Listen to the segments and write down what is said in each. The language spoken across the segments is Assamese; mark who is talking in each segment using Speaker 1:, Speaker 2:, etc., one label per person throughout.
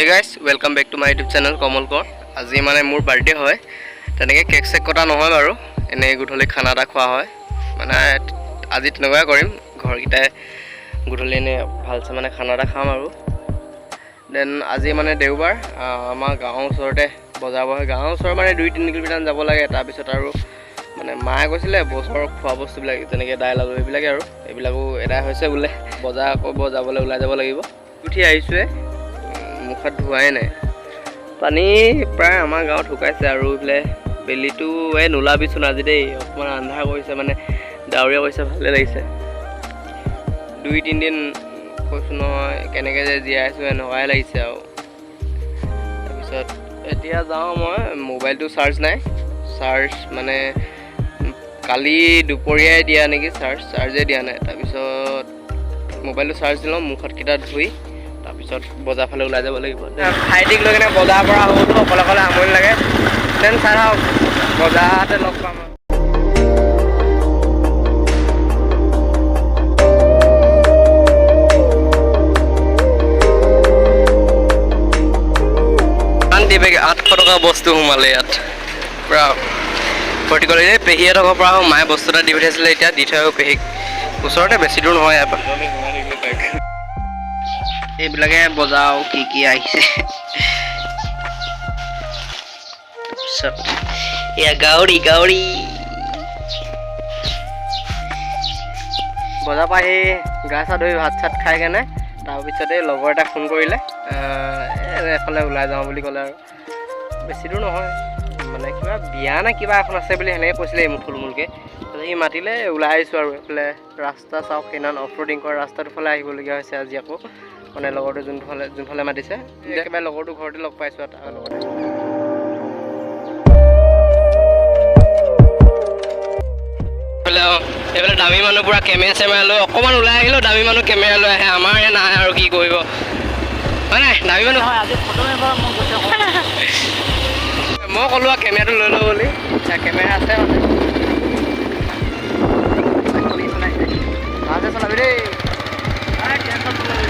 Speaker 1: Hey guys, welcome back to my YouTube channel Kamal Konwar. আজি মানে মোৰ বাৰ্থডে হয়। তেনেকৈ কেক চেক কটা নহয় বাৰু, এনেই গধূলি খানা এটা খোৱা হয়। মানে আজি তেনেকুৱাই কৰিম, ঘৰকেইটাই গধূলি এনেই ভালছে মানে খানা এটা খাম আৰু then আজি মানে দেওবাৰ। আমাৰ গাঁৱৰ ওচৰতে বজাৰ বহে। গাঁৱৰ ওচৰৰ মানে 2-3 কিলোমিটাৰ যাব লাগে। তাৰপিছত আৰু মানে মায়ে কৈছিলে বছৰৰ খোৱা বস্তুবিলাক, যেনেকৈ দাইল, আলু এইবিলাকে আৰু এইবিলাকো এদাই হৈছে বোলে। বজাৰ কৰিব যাবলৈ ওলাই যাব লাগিব। উঠি আহিছোঁৱে, মুখত ধোৱাই নাই। পানী প্ৰায় আমাৰ গাঁৱত শুকাইছে। আৰু এইফালে বেলিটো, এই নোলাবিচোন আজি দেই, অকণমান আন্ধাৰ কৰিছে, মানে ডাৱৰীয়া কৰিছে, ভালে লাগিছে। 2-3 দিন কৈছোঁ নহয়, কেনেকৈ যে জীয়াই আছোঁ এনেকুৱাই লাগিছে আৰু। তাৰপিছত এতিয়া যাওঁ মই, মোবাইলটো চাৰ্জ নাই। চাৰ্জ মানে কালি দুপৰীয়াই দিয়া নেকি চাৰ্জ, চাৰ্জে দিয়া নাই। তাৰপিছত মোবাইলটো চাৰ্জ দি লওঁ, মুখ হাতকেইটা ধুই তাৰপিছত বজাৰ ফালে ওলাই যাব লাগিব। ভাইটিক লৈ কিনে বজাৰ পৰা হ'বতো অকলে অকলে আমনি লাগে। Then চাই থাকক, বজাৰতে লগ পাম আৰু। শান্তি বেগ 800 টকা বস্তু সোমালে ইয়াত। পূৰা ফূৰ্তি কৰি এই পেহীহঁতৰ ঘৰৰ পৰা আহোঁ। মায়ে বস্তু এটা দি পঠিয়াইছিলে, এতিয়া দি থৈ আহোঁ পেহীক। ওচৰতে, বেছি দূৰ নহয় ইয়াৰ পৰা। এইবিলাকে বজাৰ কি কি আহিছে। তাৰপিছত এয়া গাউৰি গাউৰি। বজাৰ পৰা আহি গা চা ধুই ভাত চাত খাই কেনে তাৰপিছতে লগৰ এটাক ফোন কৰিলে, এফালে ওলাই যাওঁ বুলি ক'লে। আৰু বেছি দূৰ নহয়, মানে কিবা বিয়া নে কিবা এখন আছে বুলি সেনেকৈ কৈছিলে এই থুলমূলকৈ। তাৰপিছত সি মাতিলে, ওলাই আহিছোঁ। আৰু এইফালে ৰাস্তা চাওক, সেইদিনাখন অফ ৰোডিং কৰা ৰাস্তাটোৰ ফালে আহিবলগীয়া হৈছে আজি আকৌ। মানে লগৰটো যোনফালে মাতিছে, একেবাৰে লগৰটো ঘৰতে লগ পাইছোঁ আৰু তাৰ লগতে। এইফালে অঁ, এইফালে দামী মানুহ পূৰা কেমেৰা চেমেৰা লৈ অকণমান ওলাই আহিলেও দামী মানুহ কেমেৰা লৈ আহে। আমাৰহে নাই আৰু কি কৰিব, হয় নাই? দামী মানুহ।
Speaker 2: আজি ফটো মাৰিব মন গৈছে।
Speaker 1: মই ক'লো আৰু কেমেৰাটো লৈ লওঁ বুলি। এতিয়া কেমেৰা আছে মানে। ভালছে চলাবি দেই। টেনচন নলবি।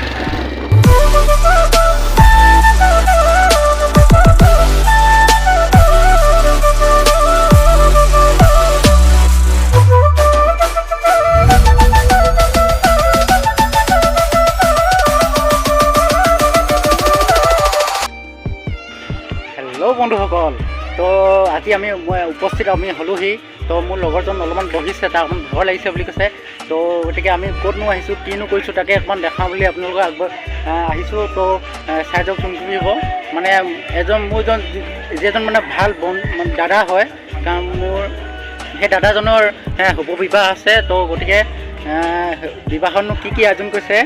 Speaker 2: হেল্ল' বন্ধুসকল, তো আজি মই উপস্থিত আমি হ'লোহি। তো মোৰ লগৰজন অলপমান বহিছে, তাৰ অকণমান ভয় লাগিছে বুলি কৈছে। তো গতিকে আমি ক'তনো আহিছোঁ, কিনো কৰিছোঁ, তাকে অকণমান দেখাওঁ বুলি আপোনালোকক আহিছোঁ। তো চাই যাওকচোন কি হ'ব। মানে এজন মোৰ এজন যিজন মানে ভাল বন মানে দাদা হয়, কাৰণ মোৰ সেই দাদাজনৰ শুভ বিবাহ আছে। তো গতিকে বিবাহতনো কি কি আয়োজন কৰিছে,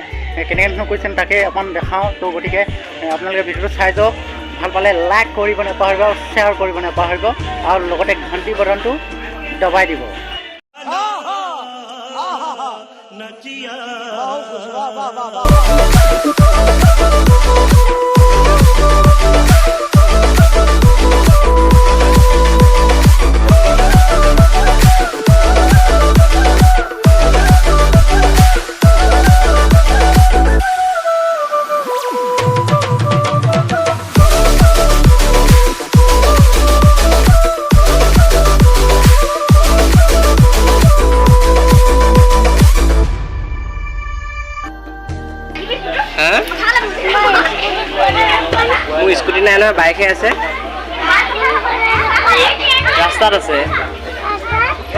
Speaker 2: কেনেকৈ ধৰণৰ কৰিছে, তাকে অকণমান দেখাওঁ। তো গতিকে আপোনালোকে ভিডিঅ'টো চাই যাওক। ভাল পালে লাইক কৰিব নাপাহৰিব, শ্বেয়াৰ কৰিব নাপাহৰিব আৰু লগতে ঘণ্টি বটনটো দবাই দিব।
Speaker 1: হা, মোৰ স্কুটি নাই নহয়, বাইকহে আছে। ৰাস্তাত আছে।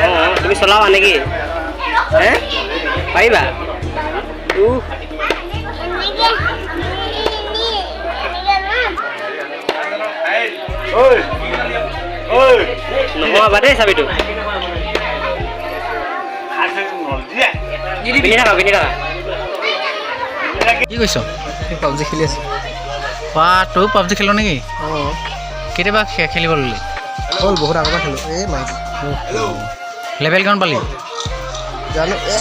Speaker 1: অঁ, তুমি চলাবা নেকি? হে, পাৰিবা? উহ। নোহোৱাবা দেই চাবিটো। পিন্ধি থাকা, পিন্ধি থাকা।
Speaker 2: কি কৈছ?
Speaker 3: পাবজি খেলি আছোঁ।
Speaker 2: বা, তয়ো পাবজি খেল নেকি?
Speaker 3: অঁ।
Speaker 2: কেতিয়াবা খেলিব ল'লি?
Speaker 3: হ'ল, বহুত আগৰ পৰা খেলোঁ। এই মাইক।
Speaker 2: লেভেল কিমান পালি?
Speaker 3: জানো এ।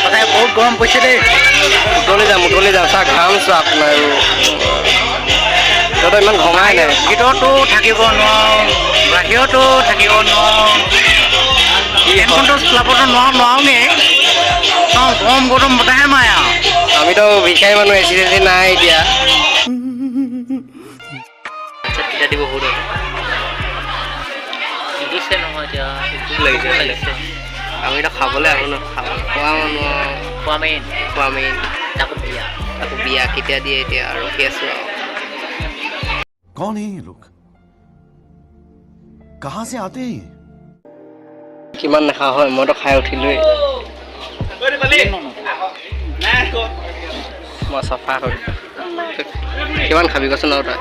Speaker 2: সঁচাকৈ বহুত গৰম পৰিছে দেই।
Speaker 1: উতলি যাম, উতলি যাম। চা, ঘাম চোৱা আপোনাৰ। তহঁতৰ ইমান ঘমাই নাই।
Speaker 2: ভিতৰতো থাকিব নোৱাৰোঁ, বাহিৰতো থাকিব নোৱাৰোঁ। ফেনখনতো চলাবতো নোৱাৰোঁ, নোৱাৰোঁৱেই। গৰম গৰম বতাহে মাৰে আৰু।
Speaker 1: আমিতো ভিখাৰী মানুহ, এচি চেচি নাই। এতিয়া কেতিয়া দিব বহুত
Speaker 2: দিছে নহয় এতিয়া।
Speaker 1: ভোক লাগিছে।
Speaker 2: লাগিছে।
Speaker 1: আমি এতিয়া খাবলৈ আহোঁ ন, খাব খোৱা মানুহ।
Speaker 2: খোৱা মেইন।
Speaker 1: খোৱা মেইন।
Speaker 2: তাকো বিয়া।
Speaker 1: আকৌ বিয়া কেতিয়া দিয়ে, এতিয়া ৰখি আছোঁ আৰু।
Speaker 4: कौन है ये लोग? कहां से आते हैं ये?
Speaker 1: কিমান নাখাওঁ হয়, মইতো খাই উঠিলোৱেই। মই চাফা কৰিম। কিমান খাবি কচোন আৰু তই?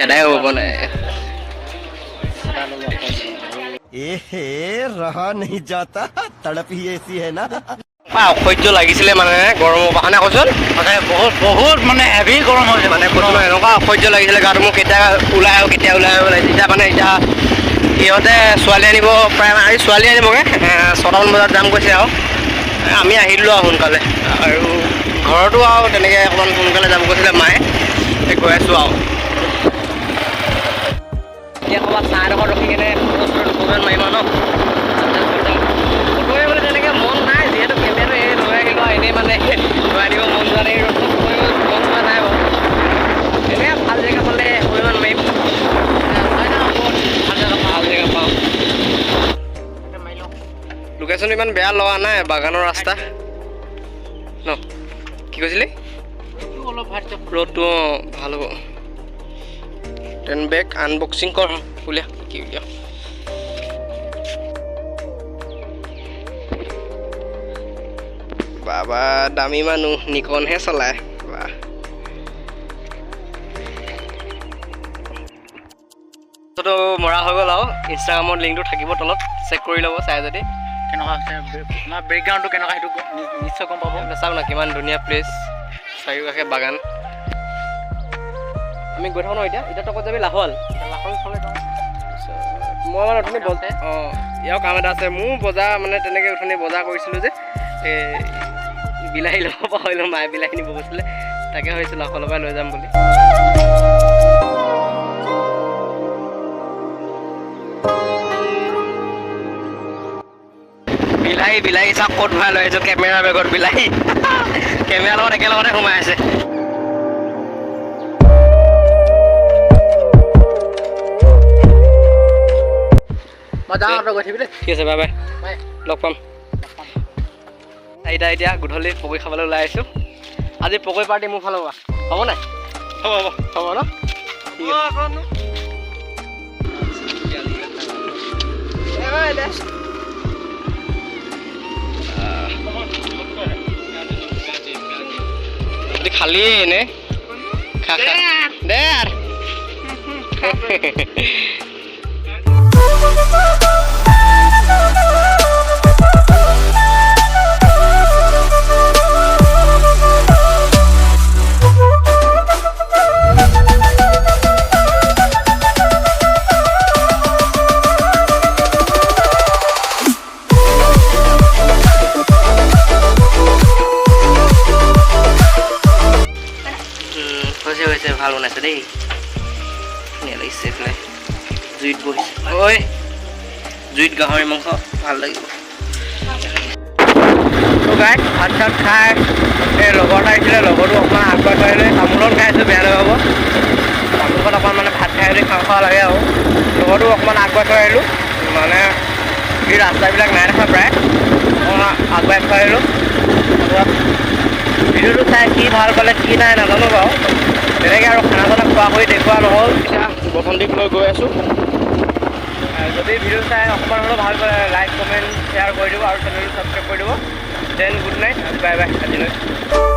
Speaker 1: এদাই হ'ব নাই।
Speaker 3: एहे, रहा नहीं जाता, तड़प ही ऐसी है ना।
Speaker 1: অসহ্য লাগিছিলে মানে গৰমৰ পৰা, হয়নে কচোন?
Speaker 2: সঁচাকৈ বহুত বহুত মানে হেভি গৰম হৈছে।
Speaker 1: মানে কৈছো নহয়, এনেকুৱা অসহ্য লাগিছিলে গাটো মোৰ, কেতিয়া ওলাই আহোঁ, কেতিয়া ওলাই আহোঁ লাগিছে। এতিয়া মানে এতিয়া সিহঁতে ছোৱালী আনিব প্ৰায়, আজি ছোৱালী আনিবগৈ 6টামান বজাত যাম কৈছে আৰু আমি আহিলোঁ আৰু সোনকালে। আৰু ঘৰতো আৰু তেনেকৈ অকণমান সোনকালে যাম কৈছিলে মায়ে। এই গৈ আছোঁ আৰু এতিয়া ক'ৰবাত চাহ এডোখৰ ৰখি কেনে ফটো চটো দুকপিমান মাৰিম আৰু ন। ফটো মাৰিবলৈ তেনেকৈ মন নাই, যিহেতু কেমেৰাটো এই লৈ আহিলোঁ আৰু এনেই মানে লৈ আনিব মন যোৱা নাই। ৰ'দত ফটো মাৰিব মন যোৱা নাই বাৰু। এনেই ভাল জেগা পালে অকণমান মাৰিম। ভাল জেগা পাওঁ। লোকেশ্যন ইমান বেয়া লগা নাই, বাগানৰ ৰাস্তা ন। কি কৈছিলি?
Speaker 2: অলপ ভাত।
Speaker 1: ৰ'দটো, অঁ, ভাল হ'ব। টেন বেগ আনবক্সিং কৰ, উলিয়া। কি উলিয়া? বাবা, দামী মানুহ, নিকনহে চলায়। বাহ। ফটো মৰা হৈ গ'ল আৰু ইনষ্টাগ্ৰামৰ লিংকটো থাকিব তলত, চেক কৰি ল'ব চাই যদি।
Speaker 2: কেনেকুৱা হৈছে, আমাৰ বেকগ্ৰাউণ্ডটো কেনেকুৱা, সেইটো নিশ্চয় গম পাব।
Speaker 1: চাওক না, কিমান ধুনীয়া প্লেচ, চাৰিওকাষে বাগান। আমি গৈ থাকোঁ ন এতিয়া। এতিয়া তই ক'ত যাবি? লাহোৱাল?
Speaker 2: লাহোৱাল ফালে যাওঁ।
Speaker 1: মই মানে অথনি অঁ, ইয়াৰ কাম এটা আছে মোৰ। বজাৰ মানে তেনেকৈ অথনি বজাৰ কৰিছিলোঁ যে, এই বিলাহী ল'ব পাহৰিলোঁ। মায়ে বিলাহী নিব গৈছিলে, তাকে ভাবিছোঁ লাহোৱালৰ পৰাই লৈ যাম বুলি। বিলাহী, বিলাহী চাওক ক'ত ভৰাই লৈ আহিছোঁ। কেমেৰা বেগত বিলাহী, কেমেৰাৰ লগত একেলগতে সোমাই আছে।
Speaker 2: মই যাওঁ, তই গৈ থাকিবি দেই।
Speaker 1: ঠিক আছে, বাই বাই।
Speaker 2: বাই।
Speaker 1: লগ পাম। 4টা এতিয়া গধূলি পকৰি খাবলৈ ওলাই আহিছোঁ। আজি পকৰি পাৰ্টি মোৰ ফালৰ পৰা হ'ব নাই?
Speaker 2: হ'ব হ'ব।
Speaker 1: হ'ব ন? ঠিক আছে। তই খালিয়ে এনে, খা খা দে আৰু। হৈছে হৈছে, ভাল বনাইছে দেই, ধুনীয়া লাগিছে। এইফালে জুইত বহিছে। ঐ, জুইত গাহৰি মাংস ভাল লাগিব। গাইজ, ভাত চাত খাই এই লগৰ এটা আহিছিলে, লগৰটো অকণমান আগবঢ়াই থৈ আহিলে। তামোলত খাই আছোঁ, বেয়া নাপাব। তামোলখন অকণমান মানে ভাত খাই বুলি খাওঁ খাওঁ লাগে আৰু। লগৰটো অকণমান আগবঢ়াই থৈ আহিলোঁ, মানে এই ৰাস্তাবিলাক নাই দেখা প্ৰায়, অকণমান আগবঢ়াই থৈ আহিলোঁ। ভিডিঅ'টো চাই কি ভাল পালে কি নাই নাজানো বাৰু। তেনেকৈ আৰু খানা চানা খোৱা কৰি দেখুওৱা নহ'ল। এতিয়া বসন্তীক লৈ গৈ আছোঁ। যদি ভিডিঅ' চাই অকণমান হ'লেও ভাল পালে লাইক, কমেণ্ট, শ্বেয়াৰ কৰি দিব আৰু চেনেলটো ছাবস্ক্ৰাইব কৰি দিব। Then good night, bye bye আজিলৈ।